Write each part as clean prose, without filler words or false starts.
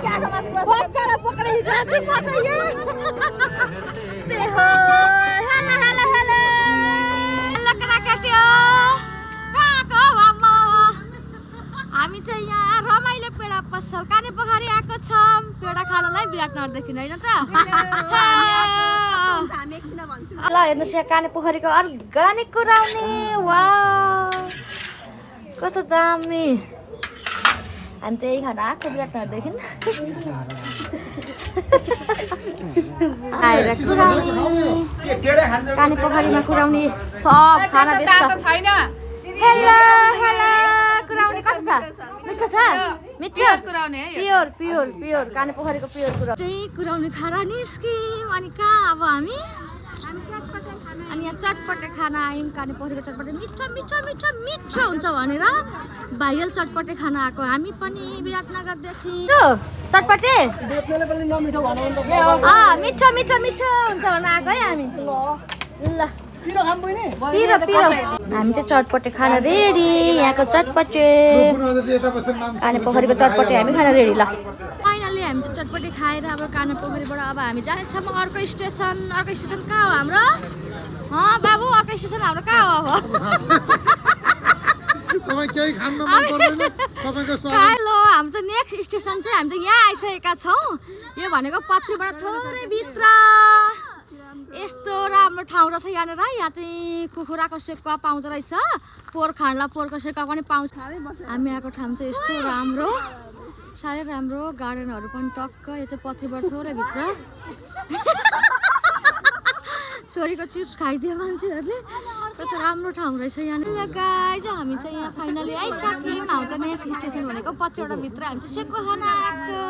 बच्चालाई पक्रेर हिँड्छ पचाइयो देहो हेलो हेलो हेलो हेलो केटाकेटी कहाँको हो अम्मा हामी चाहिँ यहाँ रमाइलो पेडा पसल काने पोखरी आएको छौँ पेडा खानलाई विराटनगरदेखि होइन त ल हेर्नुहोस् यहाँ काने पोखरीको अर्गानिक कुराउने वाउ कस्तो दामी हामी चाहिँ यही खाना आएको विराटनगरदेखि आएर कुराउने काने पोखरीमा कुराउने सब खाना बेच्छ हेलो हेलो कुराउने कस्तो छ मिठो छ मिठो प्योर प्योर प्योर काने पोखरीको प्योर कुरा चाहिँ कुराउने खाना निस्क्यौँ अनि कहाँ अब हामी अनि यहाँ चटपटे खाना आयौँ काने पोखरीको चटपटे मिठो मिठो मिठो मिठो हुन्छ भनेर भाइरल चटपटे खाना आएको हामी पनि विराटनगरदेखि चटपटे मिठो मिठो मिठो हुन्छ भनेर आएको है हामी ल पिरो पिरो हामी चाहिँ चटपटे खाना रेडी यहाँको चटपटे काने पोखरीको चटपटे हामी खाना रेडी ल फाइनली हामी चाहिँ चटपटे खाएर अब काने पोखरीबाट अब हामी जानेछौँ अर्को स्टेसन कहाँ हो हाम्रो बाबु अर्को स्टेसन हाम्रो कहाँ हो अब हेलो हाम्रो चाहिँ नेक्स्ट स्टेसन चाहिँ हामी चाहिँ यहाँ आइसकेका छौँ यो भनेको पत्रीबाट थोरै भित्र यस्तो राम्रो ठाउँ रहेछ यहाँनिर यहाँ चाहिँ कुखुराको सेकुवा पाउँदो रहेछ पोहोर खानलाई पोहोरको सेकुवा पनि पाउँछ हामी आएको ठाउँ चाहिँ यस्तो राम्रो साह्रै राम्रो गार्डनहरू पनि टक्क यो चाहिँ पत्रीबाट थोरै भित्र छोरीको चिप्स खाइदियो मान्छेहरूले कस्तो राम्रो ठाउँ रहेछ यहाँनिर गाइज हामी चाहिँ यहाँ फाइनली आइसक्यौँ हाम्रो चाहिँ नेक्स्ट स्टेसन भनेको पत्रीबाट भित्र हामी चाहिँ सेकुवा खान आएको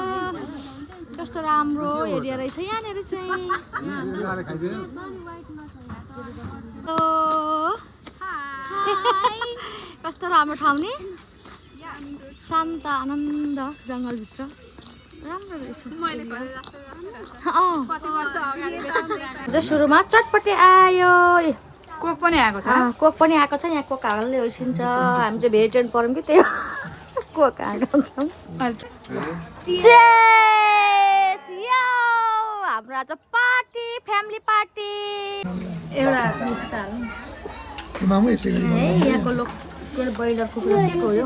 कस्तो राम्रो एरिया रहेछ यहाँनिर चाहिँ कस्तो राम्रो ठाउँ नि शान्त आनन्द जङ्गलभित्र राम्रो रहेछ सुरुमा चटपटे आयो कोक पनि आएको छ यहाँ कोक हाल्दै होइसिन्छ हामी चाहिँ भेजिटेरियन पऱ्यौँ कि त्यही कोक आएको छौँ हाम्रो आज पार्टी फ्यामिली पार्टी एउटा यहाँको लोकल ब्रोइलर कुखुरा के हो यो